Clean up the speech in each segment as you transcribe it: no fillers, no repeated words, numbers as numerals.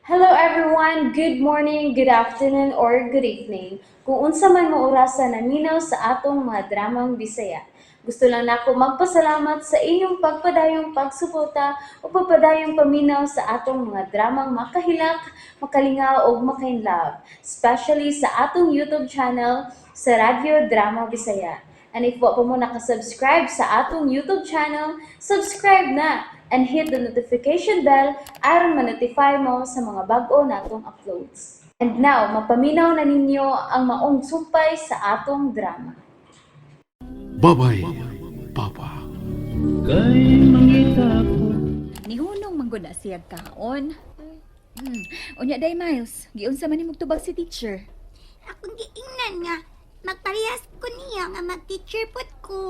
Hello everyone! Good morning, good afternoon, or good evening. Kung unsa man mo orasa naminaw sa atong mga dramang Bisaya. Gusto lang nako magpasalamat sa inyong pagpadayong pagsuporta o pagpadayong paminaw sa atong mga dramang makahilak, makalingaw ug makainlove, especially sa atong YouTube channel sa Radyo Drama Bisaya. And if wa pa mo nakasubscribe sa atong YouTube channel, subscribe na and hit the notification bell aron ma-notify mo sa mga bag-o natong uploads. And now, mapaminaw na ninyo ang maong sumpay sa atong drama. Babay, Papa. Kay mangita ko. Nihunong man gud na siya kaon. Unya day, Miles, giunsa man nimog tubag si teacher? Akong giingnan nga magparehas ko niya nga mag-teacher pud ko.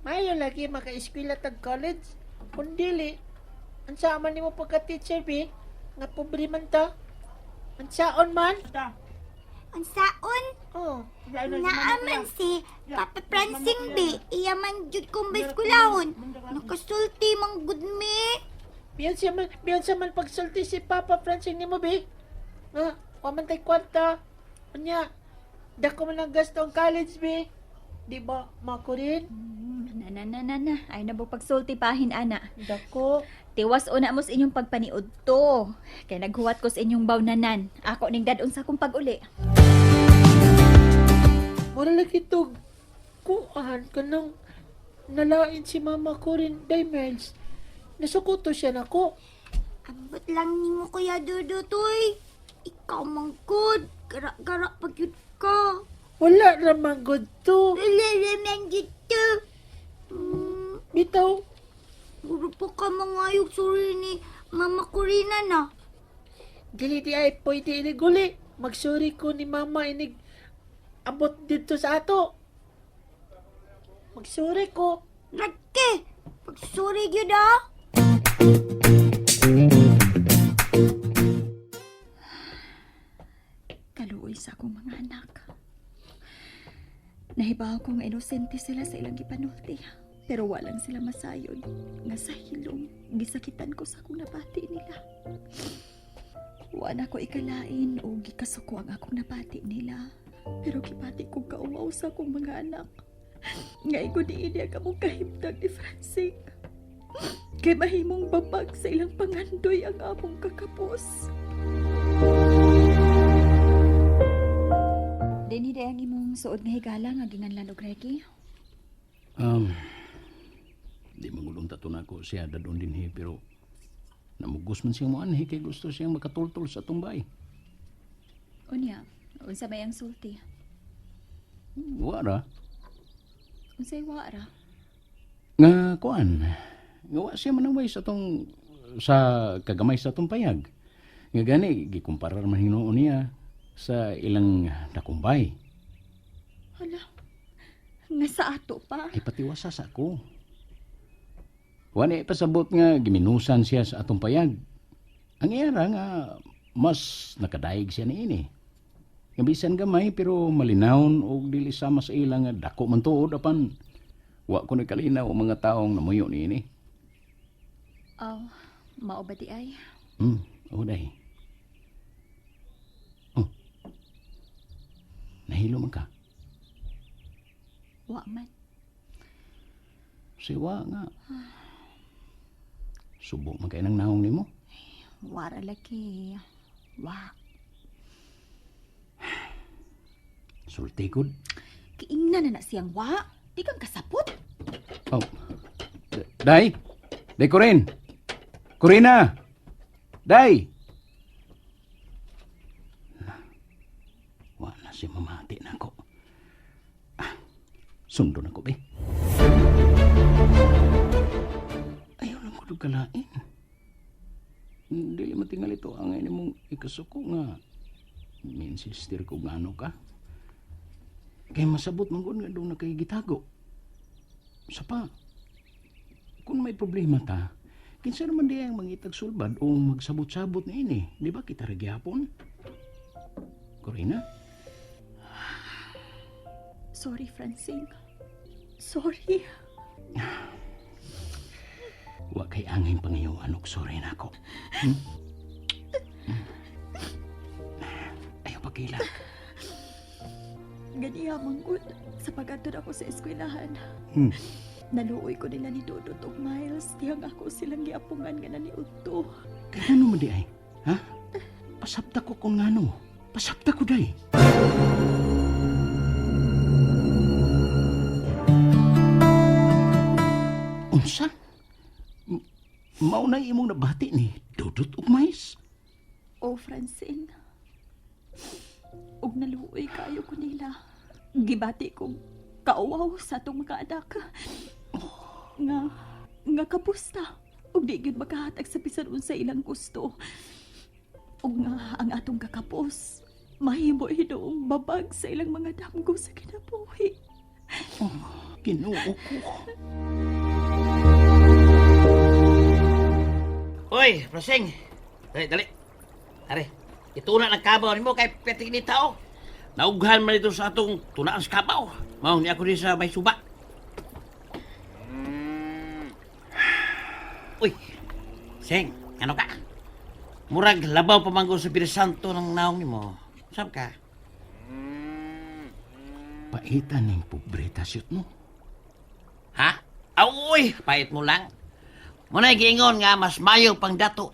Mayo lagi maka-eskwela tag college. Kung dili, unsa man nimo pagka-teacher bi? Nga pobre man ta. Unsaon man? Unsaon? Oh, Naaman si Papa Prancing be, iya man jud kong eskwelahon. Nakasulti man gud mi. Biyon siya man pagsulti si Papa Francine nimo bi. Nga, wa man tay kwarta. Unya, dako man ang gasto ang college bi. Di ba, mako rin? Na na na na na, ay na mo pagsulti pahin ana. Dako. Tiwas una mo sa inyong pagpaniud to. Kay naghuwat ko sa inyong bawnanan. Ako ning dadon sa akong pag-uli. Mura lagi to kuan kanang nalain si mama ko rin, Day Miles. Nasuko to siya nako. Ambot lang nimo, Kuya Dudutoy. Ikaw man gud, gara-gara pag jud ka. Wala ramang good to. Wala man jud to. Bitaw, Guro pa ka mangayog sorry ni Mama Corina na. Dili di ay pwede inig uli. Magsuri ko ni mama inig abot dito sa ato. Magsuri ko. Lagi! Pagsorry gyud ah. Kaluoy sa akong mga anak. Nahibaw ko nga inosente sila sa ilang gipanulti. Pero walang sila masayod nga sa hilom gisakitan ko sa akong nabati nila. Wa na ko ikalain o gikasuko ang akong nabati nila. Pero gibati ko kauwaw sa akong mga anak. Nga ko di ang among kahimtang ni Francine. Kay mahimong babag sa ilang pangandoy ang among kakapos. Dini day ang imong suod nga higala nga ginganlan og reki. Di magulong tato na ako siya dadon din he, pero namugos man siyang muanhi kay gusto siyang makatultol sa tumbay. Unya, unsa may ang sulti? Wara. Unsay wara? Nga kuan, nga wa siya manaway sa tong sa kagamay sa atong payag. Nga gani gikumparar man hinuon niya sa ilang nakumbay. Hala. Nga sa ato pa. Ay patiwasa sa ako. Wala pasabot nga giminusan siya sa atong payag. Ang iyara nga mas nakadaig siya niini. Nga bisan gamay pero malinawon og dili sama sa ila nga dako man tuod apan wa ko nagkalinaw ang mga taong namuyo niini. Aw, mao ba di ay? Oh day. Oh. Nahilo man ka. Wa man. Siwa nga. Subo man kay nang naong nimo. Wara lagi. Wa. Sulti gud. Kiingnan na na siyang wa. Di kang kasapot. Oh. Day! Day, Corin! Corina! Day! Wala si mamati na ako. Ah, sundo na ko, be. Ayaw lang ko kalain. Dili matingal ito ang ini mong ikasuko nga. Minsister ko nga ano ka. Kay masabot man gud nga doon na kay gitago. Sa pa, kung may problema ta, kinsa naman di ang mangitag sulbad o magsabot-sabot na ini, di ba kita ra gihapon? Corina? Sorry, Francine. Sorry. Wa kay angay pangayuan og sorry nako. kilak. Ganiha manggod sa pag-adto ako sa eskwelahan. Naluoy ko nila ni Dodot og Miles dihang ako silang giapungan nga naniudto. Kaya ano mo di ay? Ha? Pasabta ko kung ngano. Pasabta ko day. Unsa? Mao na imong nabati ni Dudut ug Mais. O Francine. Og naluoy kayo ko nila. Gibati ko kauwaw sa atong mga anak. Nga nga kapusta. Ug di gyud makahatag sa bisan unsa ilang gusto. Ug nga ang atong kakapos mahimo hinuong babag sa ilang mga damgo sa kinabuhi. Ginoo ko. Uy, Prasing. Dali, dali. Are, ituna ng kabaw nimo kay petik ni tao. Naughan man ito sa atong tunaan sa kabaw. Mao ni ako din sa may suba. Uy, Sing, ano ka? Murag labaw pamanggo sa Santo ng naong nimo. Sab ka? Paitan ning pobreta siyot mo. Ha? Aw, uy, pait mo lang. Muna giingon nga mas mayo pang dato.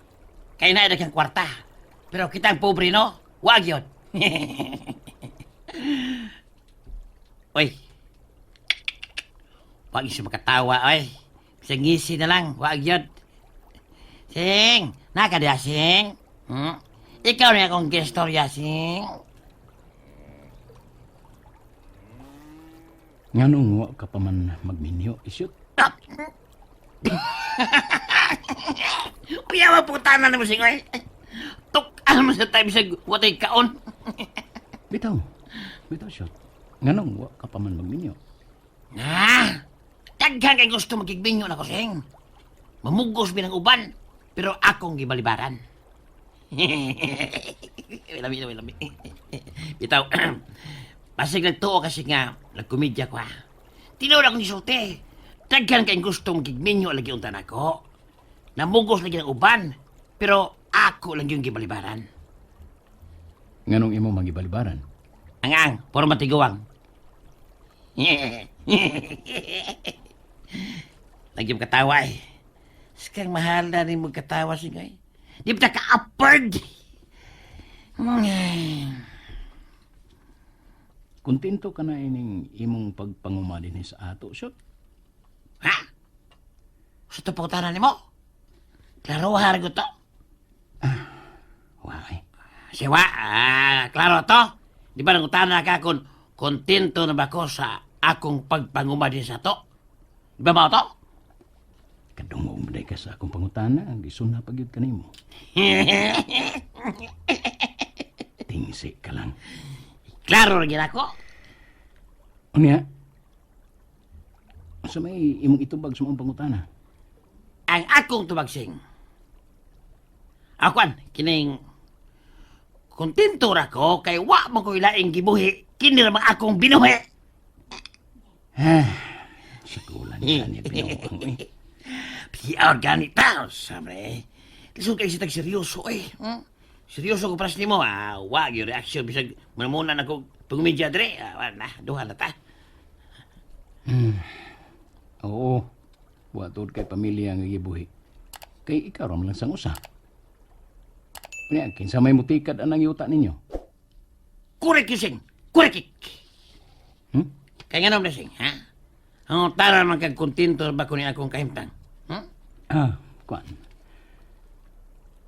Kay na kang kwarta. Pero kitang pobre no, wag yun. Uy. Wag siya makatawa, oy. Sa ngisi na lang, wag yun. Sing, naka diya, Sing. Ikaw na akong gestorya, Sing. Nganong wa ka pa man magminyo isyot? Kuya, maputanan na mo, Sing, oy. Tukan mo sa tayo sa watay kaon. Bitaw. Bitaw siyot. Nganong wa ka pa man magminyo? Ah, daghan kay gusto magigbinyo na ko, Sing. Mamugos binang uban, pero akong gibalibaran. Lami, lami, lami. Bitaw, basig nagtuo kasi nga, nagkomedya ko ha. Tinuod akong gisulti. Daghan kay gusto magigminyo lagi unta nako. Namugos lagi ng uban, pero ako lang yung gibalibaran. Nganong imo magibalibaran? Ang ang, puro matiguang. Lagi mo katawa eh. Sikang mahal na rin magkatawa siya eh. Di ba ka-upward? Kontento ka na ining imong pagpanguma dinhi sa ato, siyot. Ha? Sa tuputanan ni mo? Klaro hargo to. Why? Siwa, klaro to. Di ba nangutana ka kung kontento na ba ko sa akong pagpanguma din sa to? Di ba mao to? Kadungog mo day ka sa akong pangutana, gisuna pa gyud kanimo. Tingsi ka lang. Klaro rin ako. Unya, sa may imong itubag sa mga pangutana? Ang akong tubagsing. Akuan, kining kontento ra ko kay wa man ko'y laing gibuhi, kini ra man akong binuhi. Sikulan ka niya binuang eh. PR gani ta, sabre. Lisod kay sitag seryoso eh. Seryoso ko pras nimo, wa gyud reaction bisag manamuna na ko pagmedya dre. Ah, wala na, duha na ta. Oo, wa tuod kay pamilya nga gibuhi. Kay ikaw ra man lang sang usa. Unya, kinsa may mutikad anang yuta ninyo? Kurek yun, sing. Kurek. Kay nga na sing, ha? Ang tara man kag kontento ba ko ni akong kahimtang? Ah, kuan.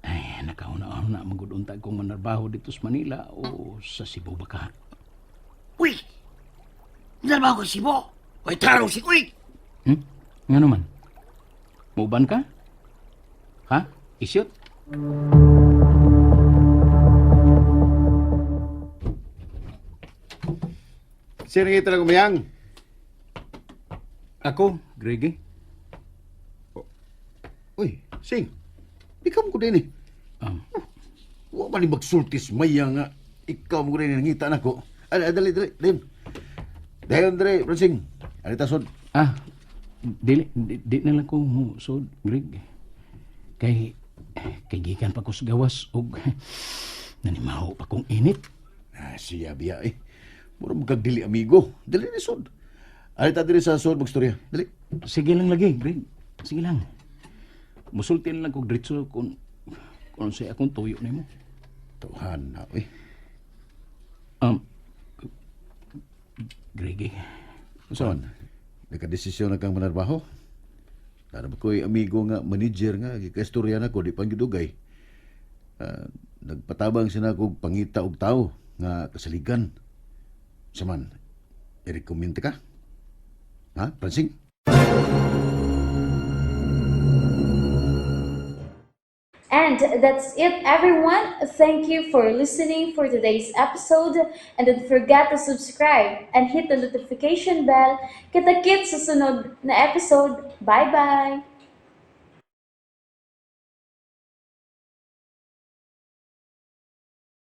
Ay, nakauna-una magudunta kong manarbaho dito sa Manila o sa Cebu ba ka? Uy! Narbaho ko Cebu. Uy, tarong si uy! Nga naman? Muuban ka? Ha? Isyot? Sino nga talaga umayang? Ako, Greg. Uy, Sing. Ikaw mo ko din eh. Wa man ni magsultis maya nga. Ikaw mo ko din nangita na ko. Ay, ay, dali, dali, dali. Dayon, dali, Sing. Arita, sod. Ah, dili, di na lang ko sod, Greg. Kay, kay gikan pa ko sa gawas og nanimaho pa kong init. Ah, siya biya eh. Mura mo kag dili amigo. Dili ni sud. Ari ta diri sa sud magstorya. Dili. Sige lang lagi, Greg. Sige lang. Musulti na lang kog diretso kung sa akong tuyo nimo. Tuhan na eh. Greg, eh. Unsa man? Nakadesisyon na kang manarbaho? Para ba ko'y amigo nga manager nga gikaistorya nako di panggidugay. Ah, nagpatabang siya na kog pangita og tao nga kasaligan. Unsa man, i-recommend ka? Ha, Pransing? And that's it, everyone. Thank you for listening for today's episode. And don't forget to subscribe and hit the notification bell. Kita-kits sa sunod na episode. Bye-bye!